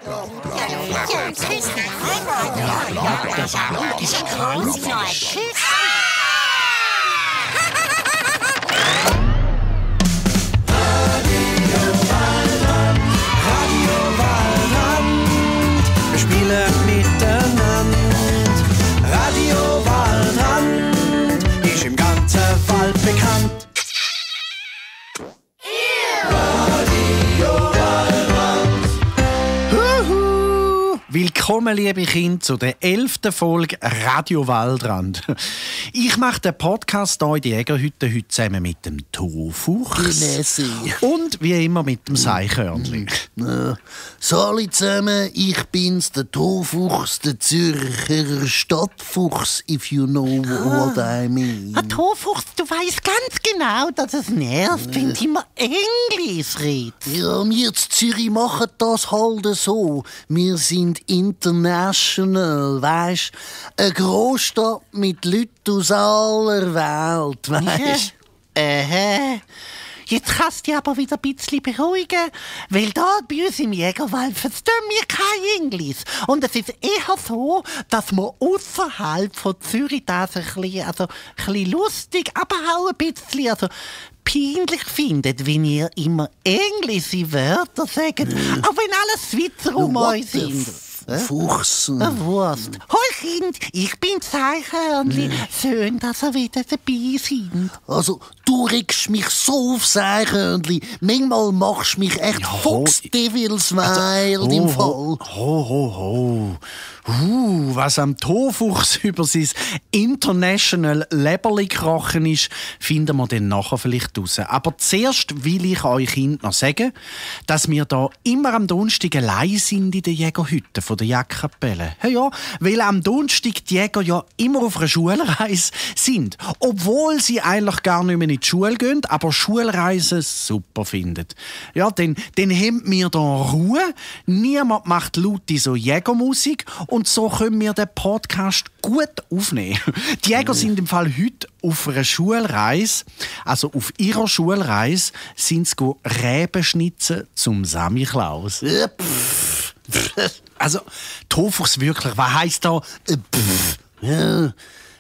Wir spielen miteinander. Radio Waldrand ist im ganzen Wald bekannt. Willkommen, liebe Kinder, zu der 11. Folge Radio Waldrand. Ich mache den Podcast hier in die Jägerhütte heute zusammen mit dem Tofuchs und wie immer mit dem Seichhörnli. Salut zusammen, ich bin's, der Tofuchs, der Zürcher Stadtfuchs, if you know what I mean. Tofuchs, du weißt ganz genau, dass es nervt, wenn du immer Englisch redest. Ja, wir in Zürich machen das halt so. Wir sind international, weisst? Eine Großstadt mit Leuten aus aller Welt, weisst? Jetzt kannst du dich aber wieder ein bisschen beruhigen, weil da bei uns im Jägerwald verstehen wir kein Englisch. Und es ist eher so, dass man ausserhalb von Zürich das ein bisschen lustig, aber auch ein bisschen peinlich findet, wenn ihr immer englische Wörter sagt, auch wenn alles Schweizer um euch sind. Fuchs. Wurst. Hoi Kind, ich bin Seichhörnli. Schön, dass ihr wieder dabei seid. Also, du regst mich so auf Seichhörnli. Manchmal machst du mich echt Fox-Devils-Wild im Fall. Was am Tofuchs über sein International Leberli gekrochen ist, finden wir dann nachher vielleicht raus. Aber zuerst will ich euch Kind noch sagen, dass wir da immer am Donnerstag allein sind in der Jägerhütte von der Jagdkapelle. Ja, weil am Donnerstag die Jäger ja immer auf einer Schulreise sind. Obwohl sie eigentlich gar nicht mehr in die Schule gehen, aber Schulreisen super finden. Ja, dann haben wir da Ruhe, niemand macht laute so Jägermusik und so können wir den Podcast gut aufnehmen. Die Jäger sind im Fall heute auf einer Schulreise, also auf ihrer Schulreise, sind sie Reben schnitzen zum Samichlaus. Also, Tofuchs wirklich, was heisst da?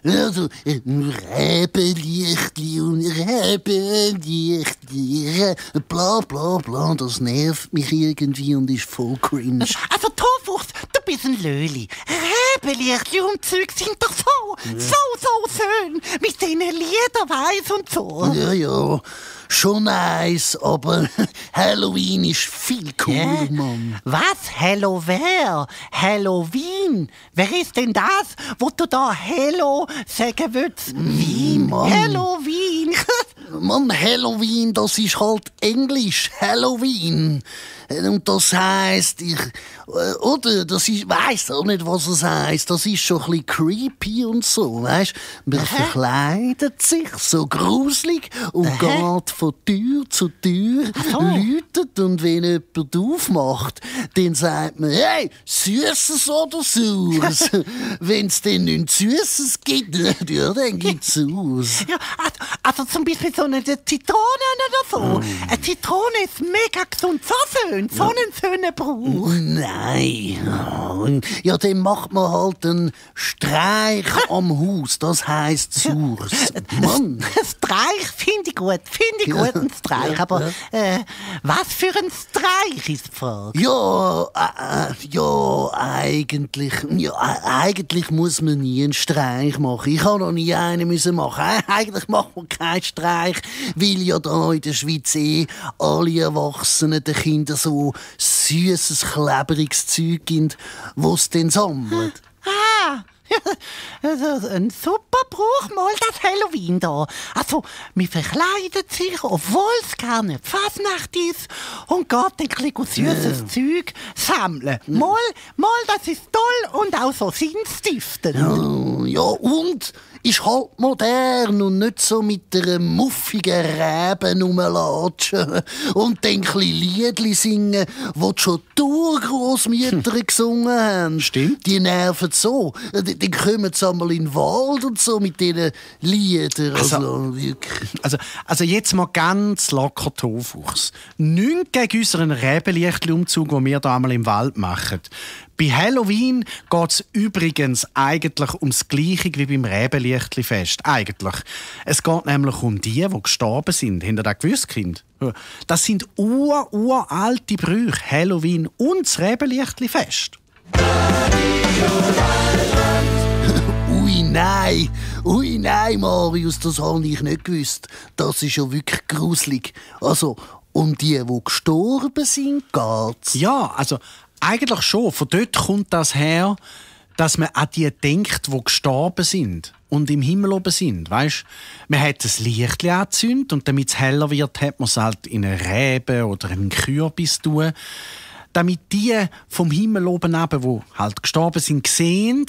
Also, Räbenlichtli und Räbenlichtli, bla bla bla, das nervt mich irgendwie und ist voll cringe. Also Tofuchs, du bist ein Löli. Räbenlichtli und Zeug sind doch so schön. Mit diesen Liederweis und so. Ja, schon nice, aber Halloween ist viel cooler, Mann. Was? Halloween? Wer ist denn das, wo du da Hello sagen willst? Wien? Mann. Halloween? Mann, Halloween, das ist halt Englisch. Halloween. Und das heisst, weiss auch nicht, was es heisst. Das ist schon ein bisschen creepy und so, weisst? Man verkleidet sich so gruselig und geht von Tür zu Tür, läutet und wenn jemand aufmacht, dann sagt man, hey, Süßes oder Saures? Wenn es dann nichts Süßes gibt, ja, dann gibt's aus. Ja, also zum Beispiel so eine Zitrone oder so. Eine Zitrone ist mega gesund, so schön, so einen schönen Brauch. Nein. Ja, dann macht man halt einen Streich am Haus. Das heisst Saures. Mann. Streich finde ich gut, einen Streich. Aber was für ein Streich ist die Frage? Eigentlich muss man nie einen Streich machen. Ich habe noch nie einen machen. Eigentlich macht man keinen Streich, weil ja da in der Schweiz alle Erwachsenen den Kindern so süßes, klebriges Zeug gibt, das sie dann sammeln. Also ein super Brauch mal das Halloween da. Also, man verkleidet sich, obwohl es gar nicht Fasnacht ist und geht ein bisschen süßes Zeug sammeln. Mal, das ist toll und auch so sinnstiftend. Ja, und ist halt modern und nicht so mit einer muffigen Rebe rumlatschen und dann ein bisschen Liedli singen, die schon die Urgroßmütter gesungen haben. Stimmt. Die nerven so. Dann kommen sie einmal in den Wald und so mit diesen Liedern. Also jetzt mal ganz locker Tofuchs. Nichts gegen unseren Rebenlichtli-Umzug, den wir da einmal im Wald machen. Bei Halloween geht es übrigens eigentlich ums Gleiche wie beim Rebenlichtli-Fest. Eigentlich. Es geht nämlich um die gestorben sind. Habt ihr das gewusst, Kind? Das sind uralte Brüche, Halloween und das Rebenlichtli-Fest. Ui nein, Marius, das habe ich nicht gewusst. Das ist ja wirklich gruselig. Also, um die gestorben sind, geht's? Ja, also eigentlich schon. Von dort kommt das her, dass man an die denkt, die gestorben sind und im Himmel oben sind. Weißt? Man hat ein Licht angezündet und damit es heller wird, hat man es halt in eine Rebe oder einen Kürbis tun, damit die vom Himmel oben runter, die halt gestorben sind, sehen,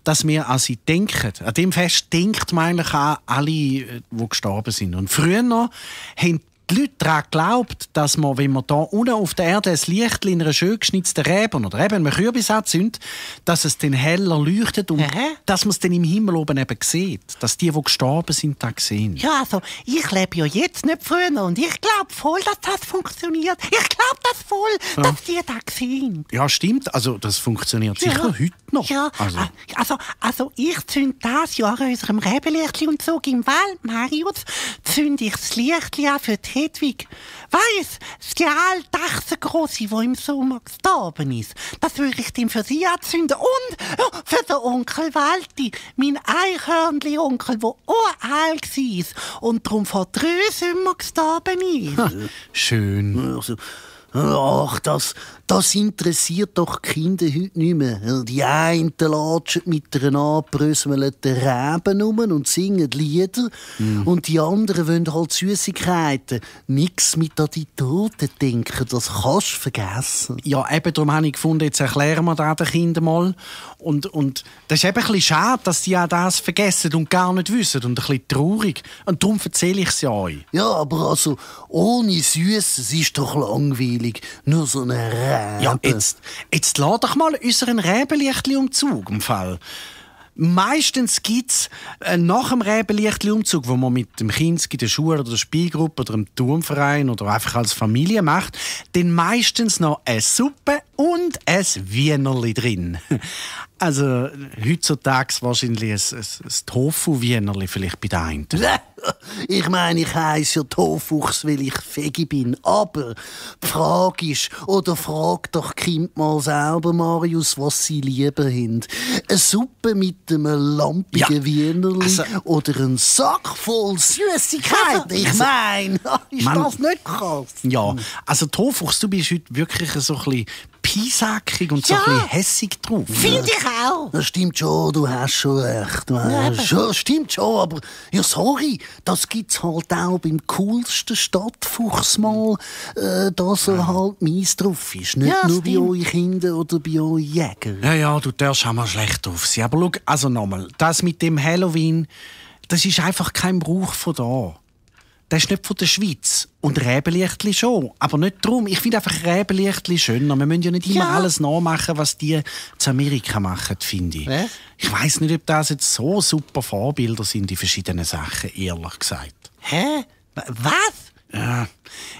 dass wir an sie denken. An dem Fest denkt man eigentlich an alle, die gestorben sind. Und früher haben die Leute daran geglaubt, dass man, wenn man da unten auf der Erde ein Licht in einer schön geschnitzten Rebe oder eben einem Kürbis anzündet, dass es dann heller leuchtet und dass man es dann im Himmel oben eben sieht. Dass die gestorben sind, das sehen. Ja, also, ich lebe ja jetzt nicht früher und ich glaube voll, dass das funktioniert. Ich glaube das voll, dass die das sehen. Ja, stimmt. Also, das funktioniert sicher heute noch. Ja, also ich zünde das Jahr an unserem Rebenlichtli und so im Wald, Marius, zünde ich das Lichtli an für die Hedwig. Weiss, die alte Achsengrosse, die im Sommer gestorben ist, das würde ich dann für sie anzünden. Und für den Onkel Walti, mein Eichhörnli-Onkel, der uralt war und darum vor 3 Sommer gestorben ist. Schön. Also, ach, das interessiert doch die Kinder heute nicht mehr. Die einen latschen mit einer angebröselten Reben rum und singen Lieder. Und die anderen wollen halt Süßigkeiten. Nix mit an die Toten denken, das kannst du vergessen. Ja, eben darum habe ich gefunden, jetzt erklären wir das den Kindern mal. Und das ist eben ein bisschen schade, dass die auch das vergessen und gar nicht wissen. Und ein bisschen traurig. Und darum erzähle ich es ja euch. Ja, aber also, ohne Süßes ist doch langweilig. Nur so eine Rebe. Ja, jetzt lass doch mal unseren Rebenlichtli-Umzug im Fall. Meistens gibt es nach dem Rebenlichtli-Umzug, wo man mit dem Kind in der Schule oder der Spielgruppe oder im Turnverein oder einfach als Familie macht, dann meistens noch eine Suppe und ein Wienerli drin. Also heutzutage wahrscheinlich ein Tofu-Wienerli vielleicht bei den einen. Ich meine, ich heisse ja Tofuchs, weil ich Vegi bin. Aber die Frage ist, oder frag doch Kind mal selber, Marius, was sie lieber haben. Eine Suppe mit einem lampigen Wienerli oder ein Sack voll Süßigkeiten. Ich meine, ist das nicht krass? Ja, also Tofuchs, du bist heute wirklich so ein bisschen piesackig und so ein bisschen hässig drauf. Finde ich auch. Das stimmt schon, du hast schon recht. Ja, stimmt schon, aber ja, sorry, das gibt's halt auch beim coolsten Stadtfuchs mal, dass er halt mies drauf ist. Nicht nur bei euch Kindern oder bei euch Jäger. Ja, du darfst auch mal schlecht drauf sein. Aber schau, also nochmal, das mit dem Halloween, das ist einfach kein Brauch von da. Das ist nicht von der Schweiz. Und Rebenlichtli schon. Aber nicht darum. Ich finde einfach Rebenlichtli schöner. Wir müssen ja nicht immer alles nachmachen, was die zu Amerika machen, finde ich. Ich weiss nicht, ob das jetzt so super Vorbilder sind in verschiedenen Sachen, ehrlich gesagt. Hä? Was? Ja,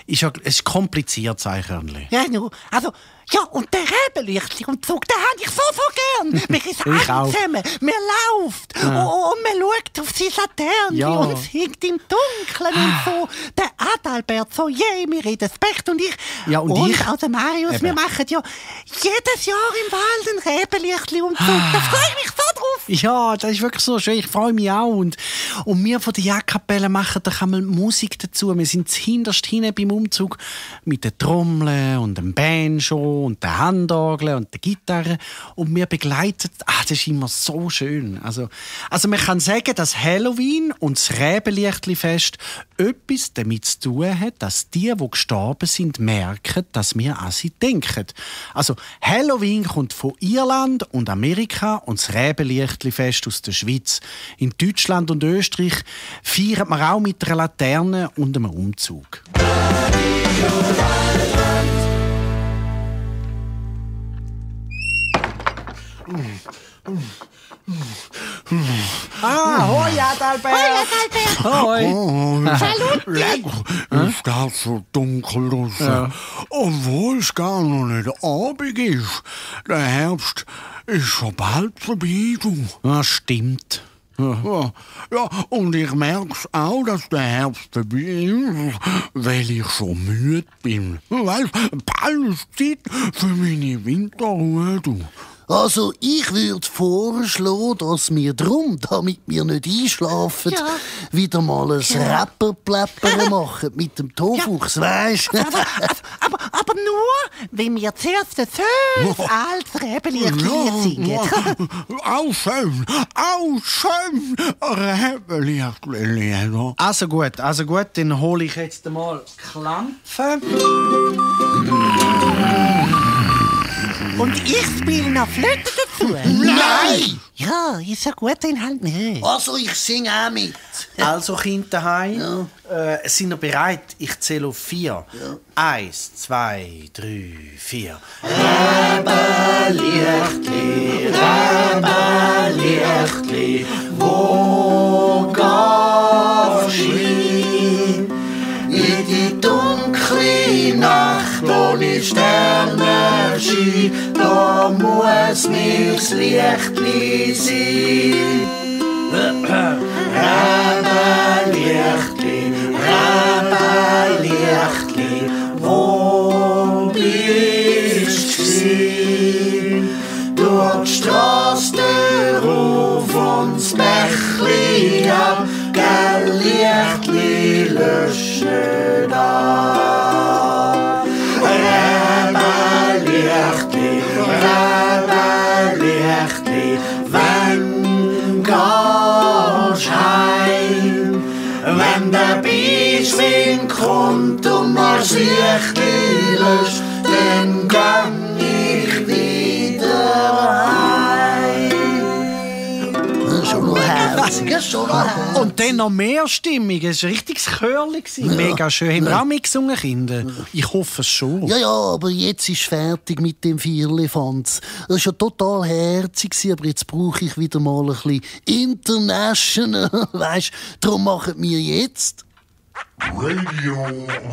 es ist kompliziert, Eichhörnli. Ja, nur, also, ja, und der Rebenlichtli und so, den habe ich so gern. Wir sind alle zusammen, wir laufen und man schaut auf sein Laterne und es hängt im Dunkeln und so. Der Adalbert so, wir reden das Best und ich. Ja, und ich? Auch der Marius, wir machen ja jedes Jahr im Wald ein Rebenlichtli und so. Da freue ich mich so drauf. Ja, das ist wirklich so schön. Ich freue mich auch. Und wir von der Jagdkapelle machen doch einmal Musik dazu. Wir sind hinterst hinten beim Umzug mit den Trommeln und dem Banjo und den Handorgeln und der Gitarre. Und wir begleiten, das ist immer so schön. Also man kann sagen, dass Halloween und das Rebenlichtli-Fest etwas damit zu tun hat, dass die gestorben sind, merken, dass wir an sie denken. Also Halloween kommt von Irland und Amerika und das Rebenlichtli Räbenlichtli-Fest aus der Schweiz. In Deutschland und Österreich feiert man auch mit einer Laterne und einem Umzug. Hoi Adalbert! Hoi! Leck, ist das so dunkel draussen. Ja. Obwohl es gar noch nicht Abend ist. Der Herbst ist schon bald vorbei, du. Ja, stimmt. Ja, und ich merk's auch, dass der Herbst vorbei ist, weil ich schon müde bin. Weißt, bald ist Zeit für meine Winterruhe, du. Also, ich würde vorschlagen, dass wir drum, damit wir nicht einschlafen, wieder mal ein Rapperpläppern machen mit dem Tofuchs, weisst? Aber nur, wenn wir zuerst ein schönes altes Räbenlichtli singen. Auch schön, Räbenlichtli. Also gut, dann hole ich jetzt mal Klampfen. Und ich spiele noch Flöte dazu. Nein! Ja, ist ja gut, dann halt nicht. Also, ich singe auch mit. Also, Kinder daheim, sind ihr bereit? Ich zähle auf 4. Ja. 1, 2, 3, 4. Räbenlichtli, wo gehst du hin? In die dunkle Nacht ohne Sternenschein, da muss mir's Lichtli sein. Räbenlichtli, wo bist du? Durch die Strasse rauf und das Bächli ab, gell Lichtli löschen da. Räbenlichtli, wenn gehst heim, wenn der Beischwind kommt und das Lichtli löscht, dann gang ich wieder heim. Schon noch herzig, schon noch herzig. Und dann noch mehr Stimmung. Es war ein richtiges Chörli. Mega schön. Haben wir auch mitgesungen, Kinder? Ich hoffe es schon. Ja, aber jetzt ist fertig mit dem Vierlefanz. Das war ja total herzig, aber jetzt brauche ich wieder mal ein bisschen international. Weisst, darum machen wir jetzt Radio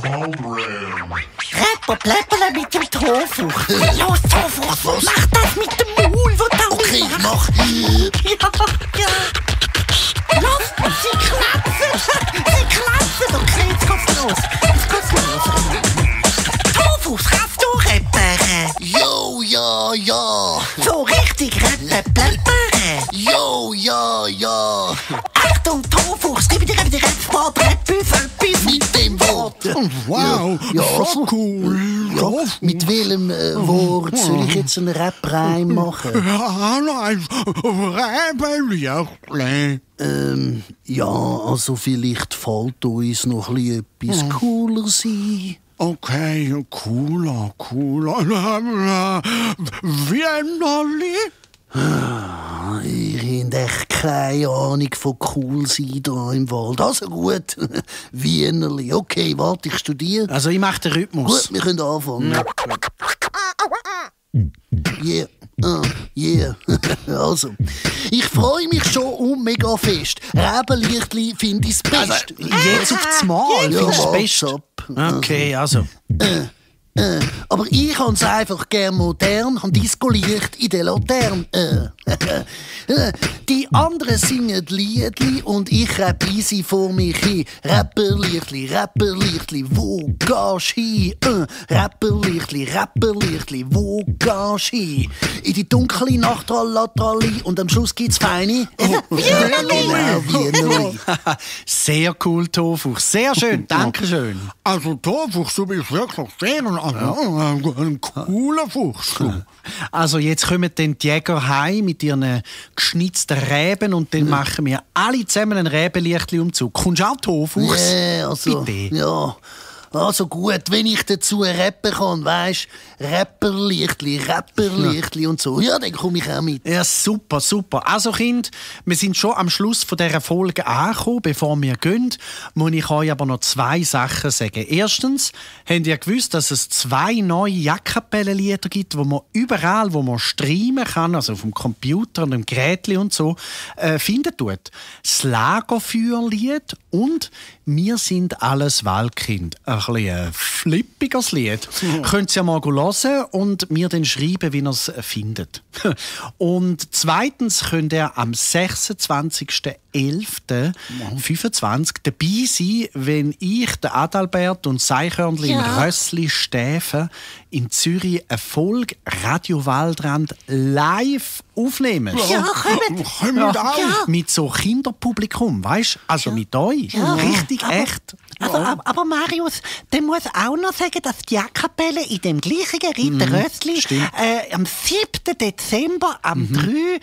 Waldram. Rapperpläppern mit dem Tofuch. Los, Tofuch, mach das mit dem Maul, wo da okay, ich mach. Ja. Los, sie klapsen. Okay, jetzt geht's los. Tofuch, kannst du rappern? Jo, ja. So richtig rapperpläppern? Jo, ja. Achtung, Tofuch, gib dir Rapport, etwas Mit dem Wort. Wow, Ja, so cool. Ja, mit welchem Wort soll ich jetzt einen Rap-Reim machen? Nein, Räbenlichtli. Ja, also vielleicht fällt uns noch etwas cooler sein. Okay, cooler. Wienerli? Ihr habt echt keine Ahnung von cool sein hier im Wald. Also gut, Wienerli. Okay, warte, ich studiere. Also ich mache den Rhythmus. Gut, wir können anfangen. Yeah. Also, ich freue mich schon mega fest. Räbenlichtli finde ich das Beste. Jetzt auf das Mal. Ja, Findest du das what's Beste? up? Okay, also. Aber ich habe es einfach gern modern, habe Disco-Licht in der Laterne. Die anderen singen Liedli und ich rapp easy vor mich hin. Rapperlichtli, wo gehst du hin? Rapperlichtli, wo gehst du hin? In die dunkle Nacht, tralli, und am Schluss gibt's feine Wienerli. Sehr cool, Tofuch. Sehr schön. Dankeschön. Also Tofuchs, du bist wirklich sehr ein cooler Fuchs. Also jetzt kommen dann die Jäger heim mit ihren geschnitzten Reben und dann machen wir alle zusammen einen Räbenlichtli-Umzug. Kommst du auch, Tofuchs? Also, Bitte. ja. Also gut, wenn ich dazu rappen kann, weisst, Rapperlichtli und so, ja, dann komme ich auch mit. Ja, super, super. Also, Kind, wir sind schon am Schluss von dieser Folge angekommen. Bevor wir gehen, muss ich euch aber noch 2 Sachen sagen. Erstens, habt ihr gewusst, dass es 2 neue Jackkapellenlieder gibt, wo man überall, wo man streamen kann, also auf dem Computer und dem Gerät und so, finden tut. Das Lagerfeuerlied und «Wir sind alles Waldkind». Ein bisschen ein flippiges Lied. Könnt ihr ja mal hören und mir dann schreiben, wie ihr es findet. Und zweitens könnt ihr am 26.11.25 dabei sein, wenn ich, der Adalbert und das Eichhörnchen im Rössli Stäfen in Zürich eine Folge Radio Waldrand live aufnehmen. Ja, kommt. Mit so Kinderpublikum, weißt du? Also mit euch. Richtig echt. Aber Marius, der muss auch noch sagen, dass die Jackkapelle in dem gleichen Ritter Rössli am 7. Dezember am 3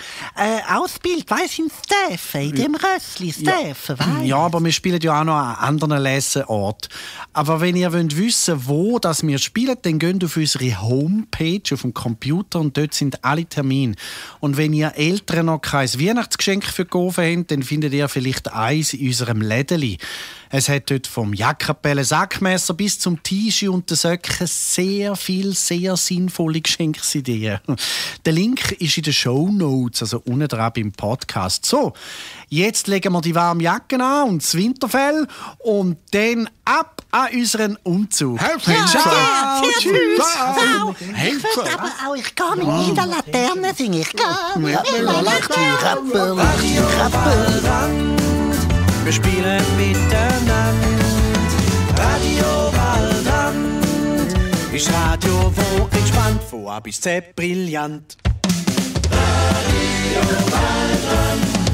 ausbildet, weißt du, in Stäfen, in dem Rössli Stäfen, weißt du? Ja, aber wir spielen ja auch noch an anderen Leseorten. Aber wenn ihr wissen wollt, wo das wir spielen, dann geht auf unsere Homepage auf dem Computer und dort sind alle Termine. Und wenn ihr Eltern noch kein Weihnachtsgeschenk für Gofen habt, dann findet ihr vielleicht eins in unserem Lädeli. Es hat dort vom Jackkapellen Sackmesser bis zum T-Shirt und den Söcken sehr viel, sehr sinnvolle Geschenksideen. Der Link ist in den Shownotes, also unten dran beim Podcast. So, jetzt legen wir die warme Jacke an und das Winterfell und dann ab an unseren Umzug. Ciao. Tschüss. Ich würde aber auch, ich gehe mit in der Laterne singen. Ich gehe mit in der Laterne. Wir spielen miteinander. Radio Waldrand ist Radio, wo entspannt, von A bis Z brillant. Radio Waldrand.